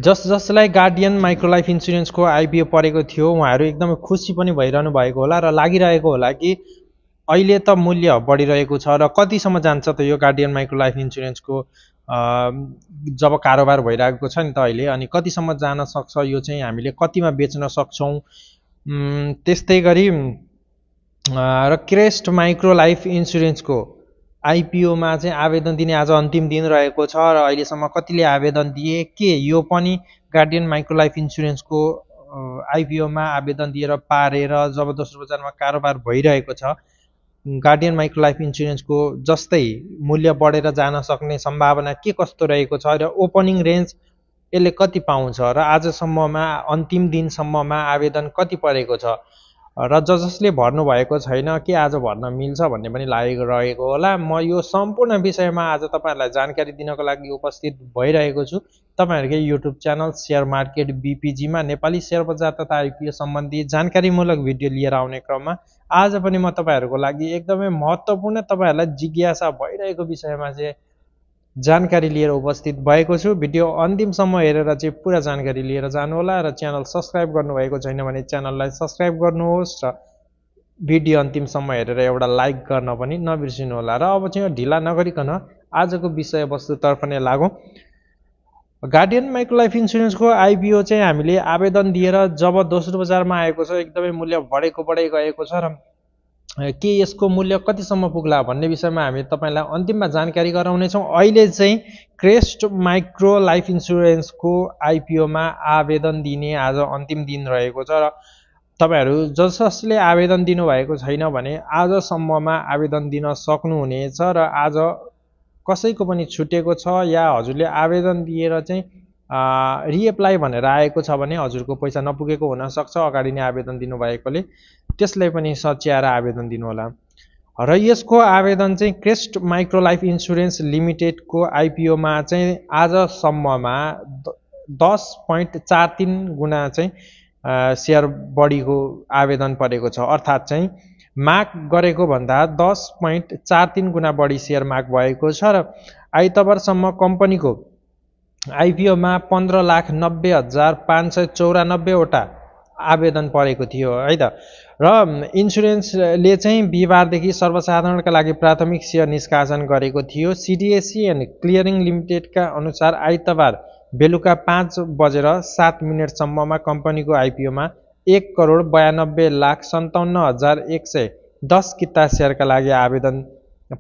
जसलाई guardian माइक्रोलाइफ इन्सुरेन्सको IPO परेको थियो उहाँहरू एकदमै खुसी पनि भइरहनु भएको होला र लागिरहेको होला कि अहिले त मूल्य बढिरहेको छ र कतिसम्म जान्छ त यो गार्डियन माइक्रोलाइफ इन्सुरेन्सको जब कारोबार भइरहेको छ नि त अहिले, अनि कतिसम्म जान सक्छ यो चाहिँ हामीले कतिमा बेच्न सक्छौँ। त्यस्तै गरी र क्रेस्ट माइक्रोलाइफ इन्सुरेन्सको आइपिओमा चाहिँ आवेदन दिने आज अन्तिम दिन रहेको छ र अहिलेसम्म कतिले आवेदन दिए, के यो पनि गार्डियन माइक्रोलाइफ इन्सुरेन्सको आइपिओमा आवेदन दिएर पारेर जब दोस्रो बजारमा कारोबार भइरहेको छ गार्डियन माइक्रोलाइफ इन्सुरेन्सको जस्तै मूल्य बढेर जान सक्ने सम्भावना के कस्तो रहेको छ र ओपनिङ रेन्ज यसले कति पाउँछ र आजसम्ममा अन्तिम दिनसम्ममा आवेदन कति परेको छ र जसले भर्नु भएको छैन के आज भर्न मिल्छ भन्ने पनि लागिरहेको होला। म यो सम्पूर्ण विषयमा आज तपाईँहरूलाई जानकारी दिनको लागि उपस्थित भइरहेको छु तपाईँहरूकै युट्युब च्यानल सेयर मार्केट बिपिजीमा नेपाली सेयर बजार तथा आइपिओ सम्बन्धी जानकारीमूलक भिडियो लिएर आउने क्रममा आज पनि म तपाईँहरूको लागि एकदमै महत्त्वपूर्ण तपाईँहरूलाई जिज्ञासा भइरहेको विषयमा चाहिँ जानकारी लिएर उपस्थित भएको छु। भिडियो अन्तिमसम्म हेरेर चाहिँ पुरा जानकारी लिएर जानुहोला र च्यानल सब्सक्राइब गर्नुभएको छैन भने च्यानललाई सब्सक्राइब गर्नुहोस् र भिडियो अन्तिमसम्म हेरेर एउटा लाइक गर्न पनि नबिर्सिनुहोला। र अब चाहिँ ढिला नगरिकन आजको विषयवस्तुतर्फ नै लागौँ। गार्डियन माइक्रोलाइफ इन्सुरेन्सको आइपिओ चाहिँ हामीले आवेदन दिएर जब दोस्रो बजारमा आएको छ एकदमै मूल्य बढेको गएको छ र के यसको मूल्य कतिसम्म पुग्ला भन्ने विषयमा हामी तपाईँलाई अन्तिममा जानकारी गराउनेछौँ। अहिले चाहिँ क्रेस्ट माइक्रो लाइफ इन्सुरेन्सको आइपिओमा आवेदन दिने आज अन्तिम दिन रहेको छ र तपाईँहरू जसले आवेदन दिनुभएको छैन भने आजसम्ममा आवेदन दिन सक्नुहुनेछ र आज कसैको पनि छुटेको छ या हजुरले आवेदन दिएर चाहिँ रिएप्लाई भनेर आएको छ भने हजुरको पैसा नपुगेको हुनसक्छ, अगाडि नै आवेदन दिनुभएकोले त्यसलाई पनि सच्याएर आवेदन दिनुहोला। र यसको आवेदन चाहिँ क्रेस्ट माइक्रोलाइफ इन्सुरेन्स लिमिटेडको आइपिओमा चाहिँ आजसम्ममा 10.43 गुणा चाहिँ सेयर बढीको आवेदन परेको छ, अर्थात् चाहिँ माग गरेको भन्दा 10.43 गुणा बढी सेयर माग भएको छ र आइतबारसम्म कम्पनीको आइपिओमा 15,90,594 वटा आवेदन परेको थियो है त। र इन्सुरेन्सले चाहिँ बिहिबारदेखि सर्वसाधारणका लागि प्राथमिक सेयर निष्कासन गरेको थियो। सिडिएससी एन्ड क्लियरिङ लिमिटेडका अनुसार आइतबार बेलुका 5:07 कम्पनीको आइपिओमा 1,92,57,110 किता सेयरका लागि आवेदन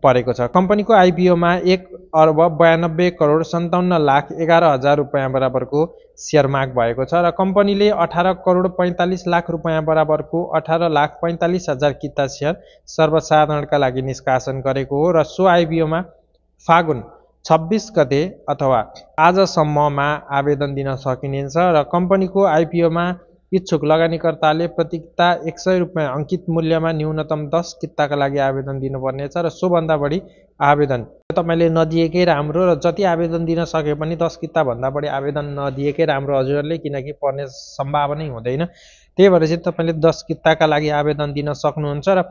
परेको छ। कम्पनीको आइपिओमा 1,92,57,11,000 रुपियाँ बराबरको सेयर माग भएको छ र कम्पनीले 18,45,00,000 रुपियाँ बराबरको 18,45,000 किता सेयर सर्वसाधारणका लागि निष्कासन गरेको हो र सो आइपिओमा फागुन 26 गते अथवा आजसम्ममा आवेदन दिन सकिनेछ र कम्पनीको आइपिओमा इच्छुक लगानीकर्ताले प्रति किता 100 रुपियाँ अङ्कित मूल्यमा न्यूनतम 10 किताका लागि आवेदन दिनुपर्नेछ र सोभन्दा बढी आवेदन तपाईँले नदिएकै राम्रो र जति आवेदन दिन सके पनि 10 किता भन्दा बढी आवेदन नदिएकै राम्रो हजुरहरूले, किनकि पर्ने सम्भावनै हुँदैन। त्यही भएर चाहिँ तपाईँले 10 किताका लागि आवेदन दिन सक्नुहुन्छ र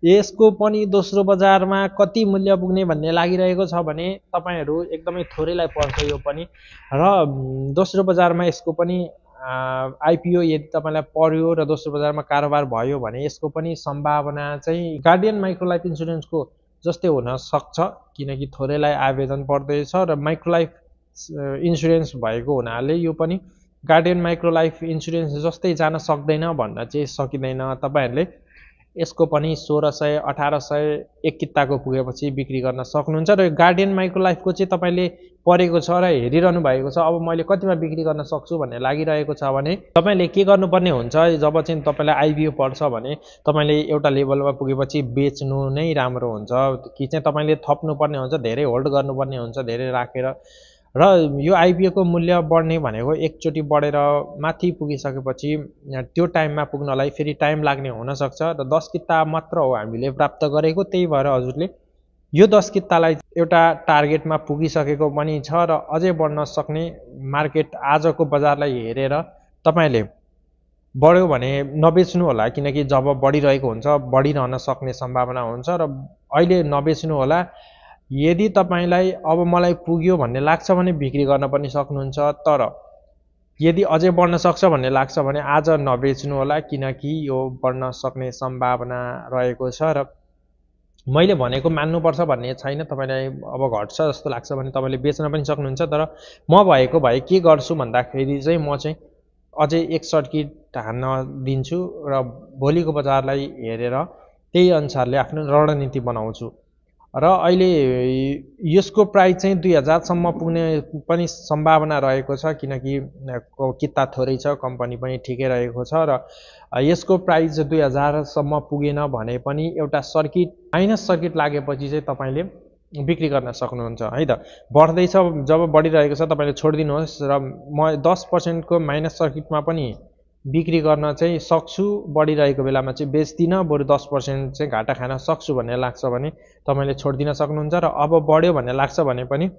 यसको पनि दोस्रो बजारमा कति मूल्य पुग्ने भन्ने लागिरहेको छ भने तपाईँहरू एकदमै थोरैलाई पर्छ यो पनि। र दोस्रो बजारमा यसको पनि आइपिओ यदि तपाईँलाई पर्यो र दोस्रो बजारमा कारोबार भयो भने यसको पनि सम्भावना चाहिँ गार्डियन माइक्रोलाइफ इन्सुरेन्सको जस्तै हुन सक्छ, किनकि थोरैलाई आवेदन पर्दैछ र माइक्रोलाइफ इन्सुरेन्स भएको हुनाले यो पनि गार्डियन माइक्रोलाइफ इन्सुरेन्स जस्तै जान सक्दैन भन्न चाहिँ सकिँदैन। तपाईँहरूले यसको पनि 1600-1800 एक किताको पुगेपछि बिक्री गर्न सक्नुहुन्छ र गार्डियन माइक्रोलाइफको चाहिँ तपाईँले परेको छ र हेरिरहनु भएको छ अब मैले कतिमा बिक्री गर्न सक्छु भन्ने लागिरहेको छ भने तपाईँले के गर्नुपर्ने हुन्छ, जब चाहिँ तपाईँलाई आइपिओ पर्छ भने तपाईँले एउटा लेभलमा पुगेपछि बेच्नु नै राम्रो हुन्छ कि चाहिँ तपाईँले थप्नुपर्ने हुन्छ, धेरै होल्ड गर्नुपर्ने हुन्छ धेरै राखेर। र यो आइपिओको मूल्य बढ्ने भनेको एकचोटि बढेर माथि पुगिसकेपछि त्यो टाइममा पुग्नलाई फेरि टाइम लाग्ने हुनसक्छ र 10 किता मात्र हो हामीले प्राप्त गरेको। त्यही भएर हजुरले यो 10 कितालाई एउटा टार्गेटमा पुगिसकेको पनि छ र अझै बढ्न सक्ने मार्केट आजको बजारलाई हेरेर तपाईँले बढ्यो भने नबेच्नु होला, किनकि जब बढिरहेको हुन्छ बढिरहन सक्ने सम्भावना हुन्छ र अहिले नबेच्नु होला। यदि तपाईलाई अब मलाई पुग्यो भन्ने लाग्छ भने बिक्री गर्न पनि सक्नुहुन्छ, तर यदि अझै बढ्न सक्छ भन्ने लाग्छ भने आज नबेच्नु होला, किनकि यो बढ्न सक्ने सम्भावना रहेको छ र मैले भनेको मान्नुपर्छ भन्ने छैन। तपाईँलाई अब घट्छ जस्तो लाग्छ भने तपाईँले बेच्न पनि सक्नुहुन्छ। तर म भएको भए के गर्छु भन्दाखेरि चाहिँ म चाहिँ अझै एक सर्किट हान्न दिन्छु र भोलिको बजारलाई हेरेर त्यही अनुसारले आफ्नो रणनीति बनाउँछु। र अहिले यसको प्राइस चाहिँ 2000 सम्म पुग्ने पनि सम्भावना रहेको छ, किनकि किता थोरै छ, कम्पनी पनि ठिकै रहेको छ र यसको प्राइस 2000 सम्म पुगेन भने पनि एउटा सर्किट माइनस सर्किट लागेपछि चाहिँ तपाईँले बिक्री गर्न सक्नुहुन्छ है त। बढ्दैछ, जब बढिरहेको छ तपाईँले छोडिदिनुहोस् र म 10% को माइनस सर्किटमा पनि बिक्री गर्न चाहिँ सक्छु, बढिरहेको बेलामा चाहिँ बेच्दिनँ, बरु 10% चाहिँ घाटा खान सक्छु भन्ने लाग्छ भने तपाईँले छोडिदिन सक्नुहुन्छ। र अब बढ्यो भन्ने लाग्छ भने पनि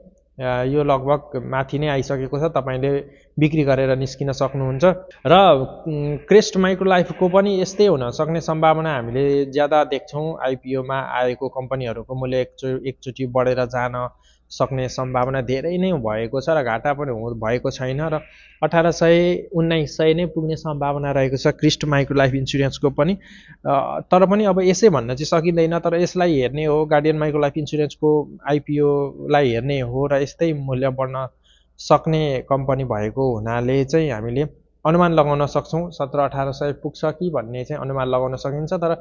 यो लगभग माथि नै आइसकेको छ, तपाईँले बिक्री गरेर निस्किन सक्नुहुन्छ। र क्रेस्ट माइक्रोलाइफको पनि यस्तै हुन सक्ने सम्भावना हामीले ज्यादा देख्छौँ। आइपिओमा आएको कम्पनीहरूको मूल्य एकचोटि बढेर जान सक्ने सम्भावना धेरै नै भएको छ र घाटा पनि भएको छैन र 1800-1900 नै पुग्ने सम्भावना रहेको छ क्रेस्ट माइक्रोलाइफ इन्सुरेन्सको पनि। तर पनि अब यसै भन्न चाहिँ सकिँदैन, तर यसलाई हेर्ने हो, गार्डियन माइक्रोलाइफ इन्सुरेन्सको आइपिओलाई हेर्ने हो र यस्तै मूल्य बढ्न सक्ने कम्पनी भएको हुनाले चाहिँ हामीले अनुमान लगाउन सक्छौँ 1700-1800 पुग्छ कि भन्ने चाहिँ अनुमान लगाउन सकिन्छ। तर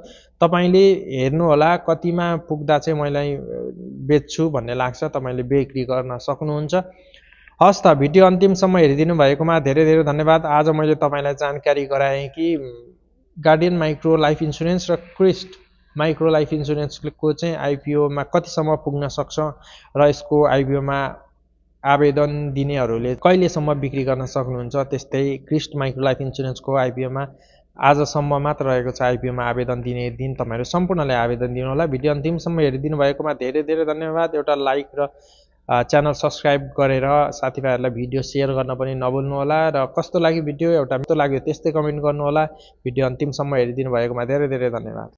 तपाईँले हेर्नुहोला कतिमा पुग्दा चाहिँ मलाई बेच्छु भन्ने लाग्छ, तपाईँले बिक्री गर्न सक्नुहुन्छ। हस् त, भिडियो अन्तिमसम्म हेरिदिनु भएकोमा धेरै धेरै धन्यवाद। आज मैले तपाईँलाई जानकारी गराएँ कि गार्डियन माइक्रो लाइफ इन्सुरेन्स र क्रेस्ट माइक्रो लाइफ इन्सुरेन्सको चाहिँ आइपिओमा कतिसम्म पुग्न सक्छ र यसको आइपिओमा आवेदन दिनेहरूले कहिलेसम्म बिक्री गर्न सक्नुहुन्छ। त्यस्तै क्रेस्ट माइक्रो लाइफ इन्सुरेन्सको आइपिओमा आजसम्म मात्र रहेको छ आइपिओमा आवेदन दिने दिन। तपाईँहरू सम्पूर्णले आवेदन दिनुहोला। भिडियो अन्तिमसम्म हेरिदिनु भएकोमा धेरै धेरै धन्यवाद। एउटा लाइक र च्यानल सब्सक्राइब गरेर साथीभाइहरूलाई भिडियो सेयर गर्न पनि नभुल्नुहोला। र कस्तो लाग्यो भिडियो, एउटा मिठो लाग्यो त्यस्तै कमेन्ट गर्नुहोला। भिडियो अन्तिमसम्म हेरिदिनु भएकोमा धेरै धेरै धन्यवाद।